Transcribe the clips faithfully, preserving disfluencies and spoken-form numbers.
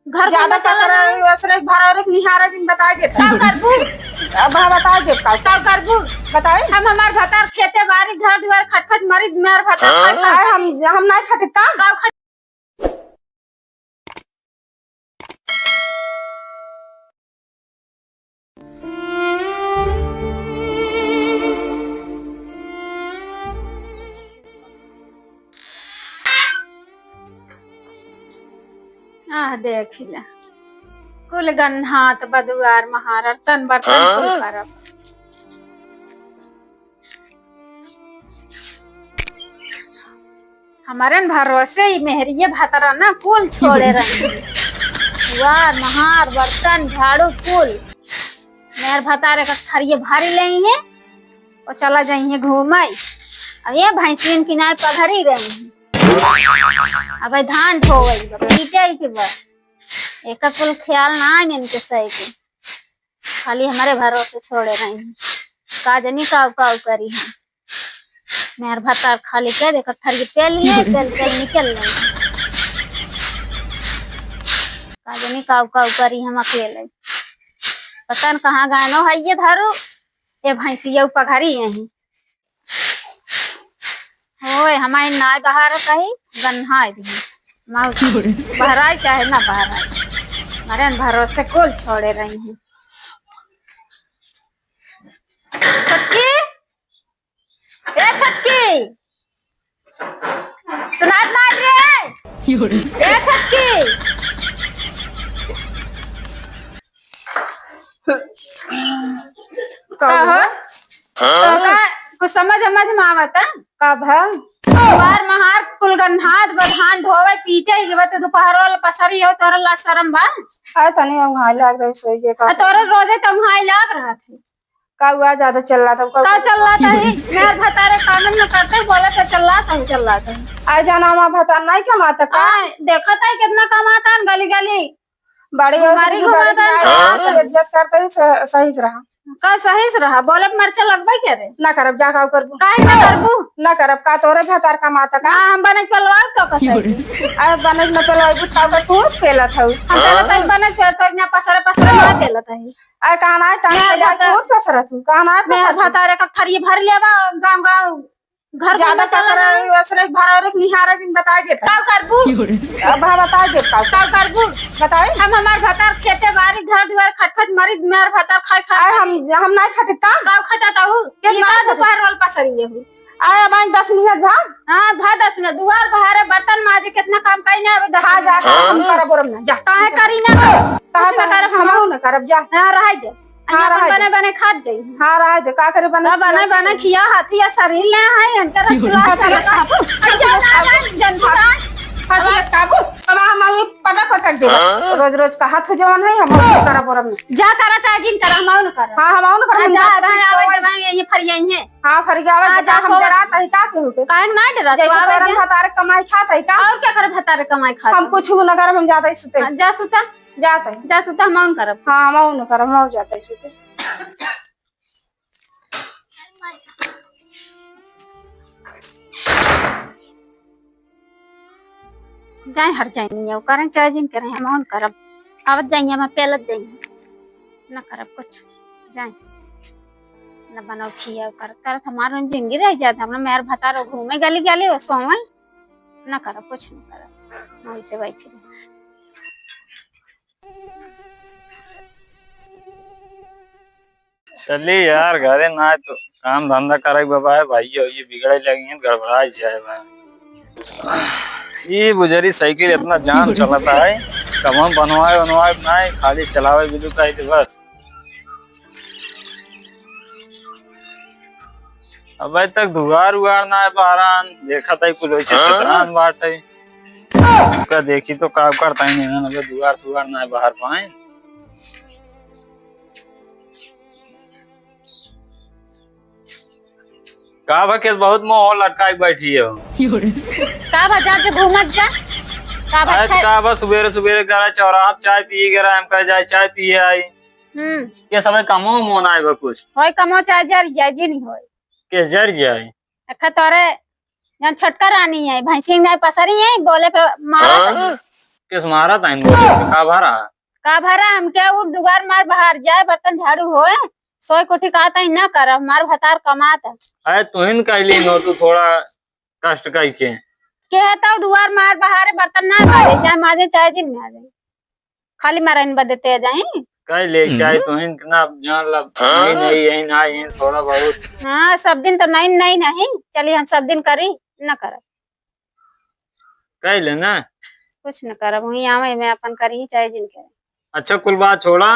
घर ज्यादा में चला पसरा नहीं। असरे भरा रे निहारा जिन बताइ देता। का करबू? अब हम बताइ देता। का करबू? बताई? हम हमार भतार खेते बारी घर दुआर खटखट मरी, मार भतार हाँ? खाई खाई। आए हम, हम नहीं खटिता। का खट- आह, देखि ला, कुल गन्हात बदुआर महार, तन बर्तन कुल हाँ? करब। हमरे न भरोसे ही मेहरिये भतरा ना कुल छोड़े रही। दुआर, महार, बर्तन, झाड़ू कुल। मेहर भतारे का थरिये भरी लेई है और चला जाई है घूमई। अब ये भैंसियन की नाय पधरी रही है। अब धान ढोवई बा, पीटे के बा। एका कुल ख्याल ना आइन इनके सही के। खाली हमरे भरोसे छोड़े रही हैं। का जनी काउ काउ करी हैं। मेहर भतार खाली के देखत थरिये पेल लिए, पेल पेल निकल गई। का जनी काउ काउ करी हम अकेले। पता न कहाँ गएनो है ये धारू, ये भैंसिया पघरी यहीं। होय, हमारी नाय बहार कही, गन्हाय दी। माउस बहराई चाहे ना बहराई, मरे न भरोसे कुल छोड़े रही हैं। छोटकी, ए छोटकी, सुनात ना रे? ए छोटकी। का हो? हाँ? तो का कुछ समझ समझ में आवत है? का भा? दुआर महार कुल गन्हात बा, धान ढोवे पीटे के बा, तो दोपहर वाला पसरी हो, तोरा ला शरम बा? आ तनी उंघाई लाग रही सोई के का? आ तोरा रोजे तो उंघाई लाग रहा थे। का हुआ ज्यादा चिल्लात हो? का चिल्लात है? मेहर भतारे काम न करते, बोले तो चिल्लात है, चिल्लात है। आ जाना हमार भतार नहीं कमाता का? आ, देखत है कितना कमाता है गली गली। बड़ी हो घुमारी गई, घुमाता बड़ी है। हाँ? इज्जत करते ही स-, सही से रहा। का सही से रहा? बोले मरचा लगबे करे। ना करब, जा काउ करबू। काहे ना करबू? ना करब, का तोरे भतार कमाता का? हाँ, हम बने पलवाऊ तो का सही। अरे बने न पलवाऊ, तब का तू पेलत हऊ। हम पेलत हई, बने पेलत हई, ना पसरे पसरे ना पेलत हई। अरे कहाँ ना, टांग मेहर पे जाके भतार, कौन पसरत हूँ? कहाँ ना मेहर पसरत हूँ? भतारे का थरिये भर लेबा, गाँव गाँव घर ज्यादा में चला पसरा नहीं। रही, असरे भरा रे निहारा जिन बताइ देता। का करबू? अब हम बताइ देता। का करबू? बताई? हम हमार भतार खेते बारी घर दुआर खटखट मरी, मेहर भतार खाई खाई आए हम, मरी। हम नहीं खटिता। का खटत हऊ? किस ई ना का खटिता? दोपहर वाला पसरी है हऊ। आए अब आई दस मिनट भा। हाँ, भा दस मिनट। दुआर बहारे बर्तन माजे, कितना काम करी ना, अब दस खा मिनट। जा, हम करब ओरब ना, जा। काहे करी ना? कहा कुछ ना कर, करब, हम हमहू ना करब, जा। हाँ, रह जा। हाँ, यहाँ रह अपन जा। बने बने खात जाई। हाँ, रह जा, का करे बने का बने खिया? बने खिया, हाथी या शरीर ले है, इनकर रसगुल्ला अच्छा, साला अच्छा, काबू। अच्छा, अच्छा, अच्छा, जनता अच्छा, है। अच्छा, काबू। अब हम अभी पटक पटक दे। हाँ? रोज रोज का हाथ जवन है, हम कुछ करब ओरब ना। जा करा चाहे जिन करा, हम ना करब। हाँ, हम ना करब, हाँ, हम जा, जात भाई, हई, आवे सोए। जब आए, ये फरियाई है। हाँ, फरियावे हाँ, के जा, हम सोवे। डरात हई का केहू के? काहे ना डरात? जैसे आवे तोहरे दे। भतारे कमाई खात हई का? और क्या करे भतारे कमाई खात हम हई? कुछ ना करब, हम जात हई सुते। हाँ, जा सुता। जात हई। जा सुता, हम ना करब। हाँ, हम ना करब, हम जात हई सुते। जाए हट जाए नहीं, वो करें चाहे जिन करें, हम ना करब। आवत जाइए, हम पेलत जाइए, ना करब कुछ। जाए। न बनाओ खिया कर, करत हमार जिंदगी रह जात, हमरा मेहर भतारो घूमे गली गली, वो सोवे, न करब, कुछ न करब, हम ऐसे बैठी रही। चली यार, घरे ना आए तो काम धंधा करे के बाबा है, भाई ये बिगड़े लगी हैं, गड़बड़ा जाए बा। ये बुजरी साइकिल इतना जाम चलता है, कब हम बनवाए बनवाए ना, खाली चलावे बिदु का है तो बस। अबे तक दुआर उआर ना है बहरान, देखा था कुल वैसे हाँ? छेतरान बाटे। का देखी तो का करता ही नहीं, अबे दुआर सुआर ना है बाहर पाए। का बा केस बहुत मुंह लटकाई के बैठी हो? का बा जा के घूमत जा। का बा अरे खाए? का बा सुबेरे सुबेरे करा चौराहा पे चाय पिए के रहा, हम कह जाए चाय पिए आई। हम्म। ये समय कमो मोन आए बा कुछ। होय कमो चाहे जर जाए जी नहीं होय। के जर जाए? अखा तोरे जन छोटका रानी है, भैंसी नहीं पसरी है, बोले पे मारा हाँ? किस मारा था इनको? का भरा? का भरा? हम क्या उठ दुआर मार बाहर जाए, बर्तन झाड़ू होए, सोए कोठी का आता ही ना कर, हमार भतार कमात है। अरे तुहिन कहली न तू थोड़ा कष्ट कई के। के है तो दुआर मार बाहर बर्तन ना मारे, जाए माजे चाहे जिन मारे। खाली मारा इन बदे ते जाई। कह ले, चाहे हम्म। तुहिन इतना जान ला, हाँ? नहीं, नहीं, यही ना, यही थोड़ा बहुत। हाँ, सब दिन तो नहीं, नहीं, नहीं। चलिए हम सब दिन करी, न करब। कह ले ना। कुछ न करब, वहीं आवे में अपन करी, चाहे जिन करे। अच्छा, कुल बात छोड़ा,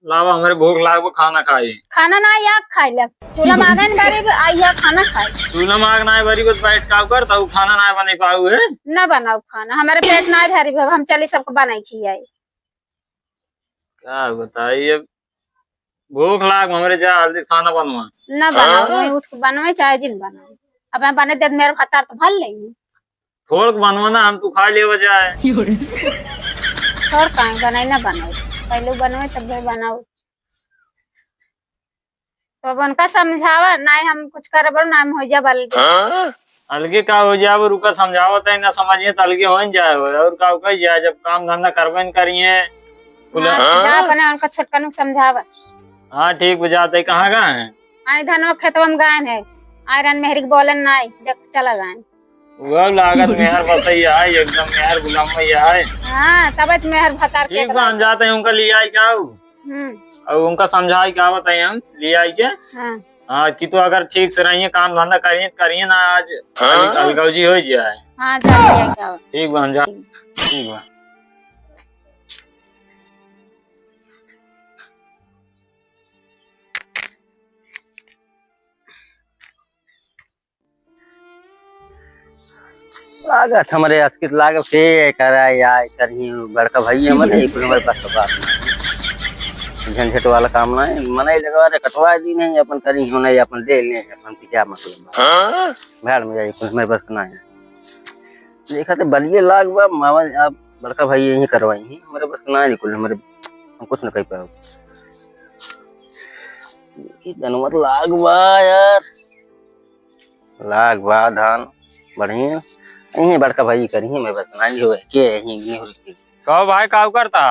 लावा हमरे भूख लाग बा, खाना खाई। खाना ना या खाई लग, चूल्हा में आग न बारी, आ या खाना खाई। चूल्हा में आग ना बारी, बस बैठ का कर, तब खाना ना बने पाऊ है। ना बनाओ खाना, हमारे पेट ना भरी, हम चली सबको बनाई खियाई। का बताई अब, भूख लाग हमरे, जा जल्दी खाना बनवा। ना बनाओ, हाँ? वहीं उठ के बनवे चाहे जिन बनाओ। अब मैं बने दे, मेरे भतार तो भर लेंगे। थोड़क बनवा ना, हम तू खा लेवा जाए। थोड़ काहे बनाई ना बनाओ, पहले बनवे तब बनाओ। तो अब उनका समझावा, ना हम कुछ करब, ना हम हो जाब अलगे। हाँ? अलगे का हो जाब, रुका समझावत है, ना समझिए तो अलगे हो न जाए हो। और का कही जाए, जब काम धंधा करबे न करिए। हाँ, जा अपने उनका छोटकन को समझावा। हाँ ठीक बुझाते, कहाँ गए हैं? आई धनवा खेतवा में गए हैं, आयरन मेहरी के बोलन ना आई, देख चला गए। वह लागत मेहर बसैया है, एकदम मेहर गुलाम है। हाँ, तब तो मेहर भतार के ठीक बा, हम जाते हैं, उनका ले आई क्या हो? हम्म। और उनका समझाई क्या बताई हम, ले आई के? हाँ। हाँ, कि तो अगर ठीक से रहिए, काम धंधा करिए, करिए ना आज, हाँ? अलग-, अलगौजी हो जाए। हाँ, जा ले आई क्या हो? ठीक बा, हम जा। ठीक। ठीक बा। लागत हमरे अस्कित लागत के करा या करही बड़का भाई हमरे, ई कुल हमरे बस का बात नहीं। झंझट वाला काम ना है, मनई लगवा रे, कटवा दी नहीं, अपन करी होने, अपन दे ले, अपन से क्या मतलब बा? हाँ? भाड़ में जाई, कुल हमरे बस का ना है। देखा तो बलिए लाग बा, मावा आप बड़का भाई यहीं करवाई ही, हमरे बस का ना है, कुल हमरे, हम कुछ न कह पाओ। ये धनवा तो लाग बा यार। लाग बा धान बढ़िया। यहीं बड़का भाई करी, मैं बस ना लियो, के यहीं गेहूं की। कहो भाई, का करता?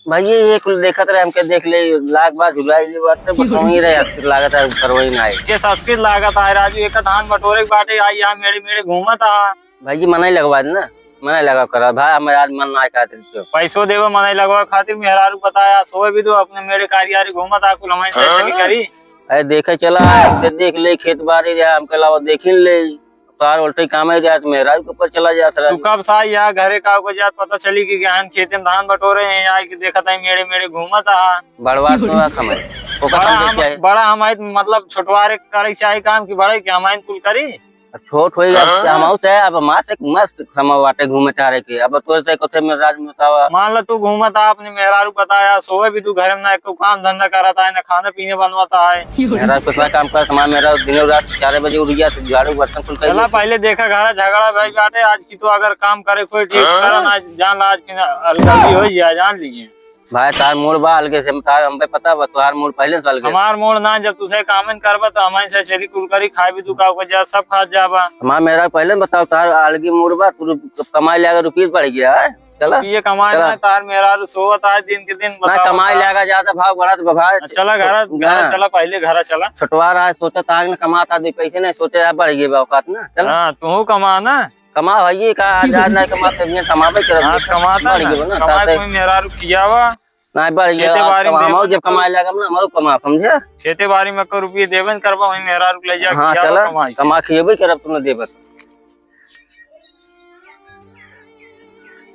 भाई ये, ये कुल देखत रहे, हमके देख ले, लाग बा, झुलाई ले बाटे, बताऊं ही रहे, अस्कित लागत है, करवाई ना है। के अस्कित लागत है राजू, एक धान बटोरे के बाटे, आई यहाँ मेड़े मेड़े घूमत आ। भाई जी, मनई लगवा देना, मनई लगा करा, भाई, हमारे आज मन ना खातिर क्यों? पैसो देवे मनई लगवा खातिर, मेहरारू बताया, सोए भी दो, अपने मेड़े कारियारी घूमत आ, कुल हमारी से हाँ? चली करी। अरे देखे चला, हमके देख ले, खेत बाड़ी रहा, हमके अलावा देखी ले। तार उल्टे काम है, जात मेहरारू के ऊपर चला जात रहा। तू कब से आई यहाँ घरे का को जात पता चली कि गहन खेते में धान बटोरे हैं, यहाँ के देखत है मेड़े मेड़े घूमत आ। बड़वार तो आ समय। ओकर बड़ा हम हम, देखे है। बड़ा हमारे मतलब छोटवारे करे के चाही काम कि बड़े के हमारे कुल करी। अब छोट होई, अब हाँ। क्या हम आउत है, अब हमार से मस्त समय बाटे घूमे टहरे के। अब तोर से कोथे में राज में बतावा। मान ला तू घूमत आ, अपने मेहरारू बताया, सोए भी तू घर में ना, एको काम धंधा करत आए, ना खाने पीने बनवत आए। मेहरारू कितना काम करत, हमार मेहरारू दिनों रात चार बजे उठ गया, तो झाड़ू बर्तन कुल कर चला, लेती। पहले देखा, घरा झगड़ा भाई बाटे, आज की तो अगर काम करे कोई ठीक से हाँ। करा ना, जान ला आज की ना, अलग हो जाए, जान लीजिए। भाई, तार मूड बा अलगे से, तार हम पे पता बा, तोहार मूड पहले से अलगे। हमार मूड ना, जब तुसे कामन करबा, तो हमारे से चली कुल करी, खाए भी तू का, का जा, सब खा जाबा। हमार मेहरारू पहले बताओ, तार अलगे मूड बा, तू कमाई ले अगर रुपये बढ़ गया है, चला। ये कमाई चला। ना, तार मेहरारू सोवत आज दिन के दिन, ना बताओ, कमाई बताओ। ले अगर ज्यादा भाव बढ़त बा भाई। चला घर, घर हाँ। चला, पहले घर चला। छोटवा रहा है, सोचा था कि ना कमाता दे पैसे, नहीं सोचे यार बढ़ गए बा औकात ना, चला। हाँ, तू कमा ना। कमा भाई, ये का आज, आज नहीं कमा, तो ये कमाबे करत हाँ, है। कमाता बढ़ ना, गया ना, कमाए ताते कोई मेहरारू खियावा। नहीं, बढ़ गया, खेते बाड़ी में कमा, देवे हमारो जब कमाए लगा ना, हमारो कमा, समझे? खेते बाड़ी में को रुपये देवे न करबा, वही मेहरारू ले जा हाँ, खियावा चला, कमाई। कमा खिएबे करब, तुमने देबे।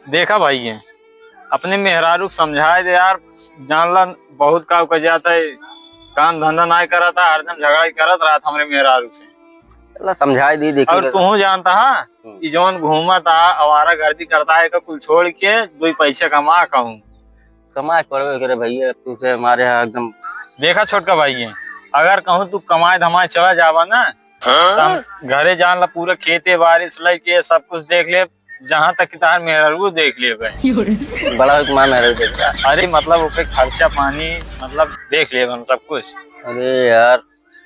देखा भाई, ये अपने मेहरारू को समझाए दे यार, जान ला बहुत का कर जाता है, काम धंधा नहीं करता, हरदम झगड़ा ही करत रहता हमरे मेहरारू से। चला, समझाए दी, देखी और जरा। तू जानता है, हम्म। ई जौन घूमत आ, आवारागर्दी करता है, एका कुल छोड़ के दो पैसे कमा कहूँ। कमाए के पड़बे करे भैया, तू से हमारे यहाँ एकदम। देखा छोटका भाई, ये अगर कहूँ तू कमाए धमाए चला जावा ना, हाँ? तो हम घरे जान ला, पूरा खेते बारिश लेके सब कुछ देख ले, जहाँ तक कि तार मेहरारू देख ले भाई। बड़ा हो तुम्हारा मेहरारू देख रहा। अरे मतलब ओके खर्चा पानी मतलब देख ले हम सब कुछ। अरे यार,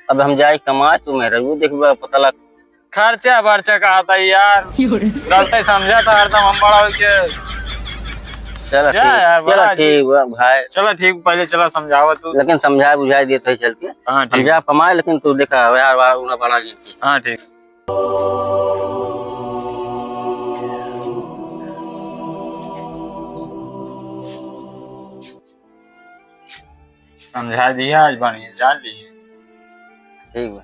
अब हम जाए कमाए, तू मेहरारू देखबा, पता लग खर्चा बर्चा का आता है यार। गलती समझा था हरदम हम बड़ा होके। चला जा ठीक, यार, चला बड़ा ठीक बा भाई। चला ठीक, पहले चला समझावा तू। लेकिन समझाए बुझाए देत है चल के। हाँ, हम ठीक। जा कमाए, लेकिन तू देखा यार, बड़ा, बड़ा जी। हाँ, ठीक। समझा दिया आज, बढ़िया जान लिए। ठीक बा।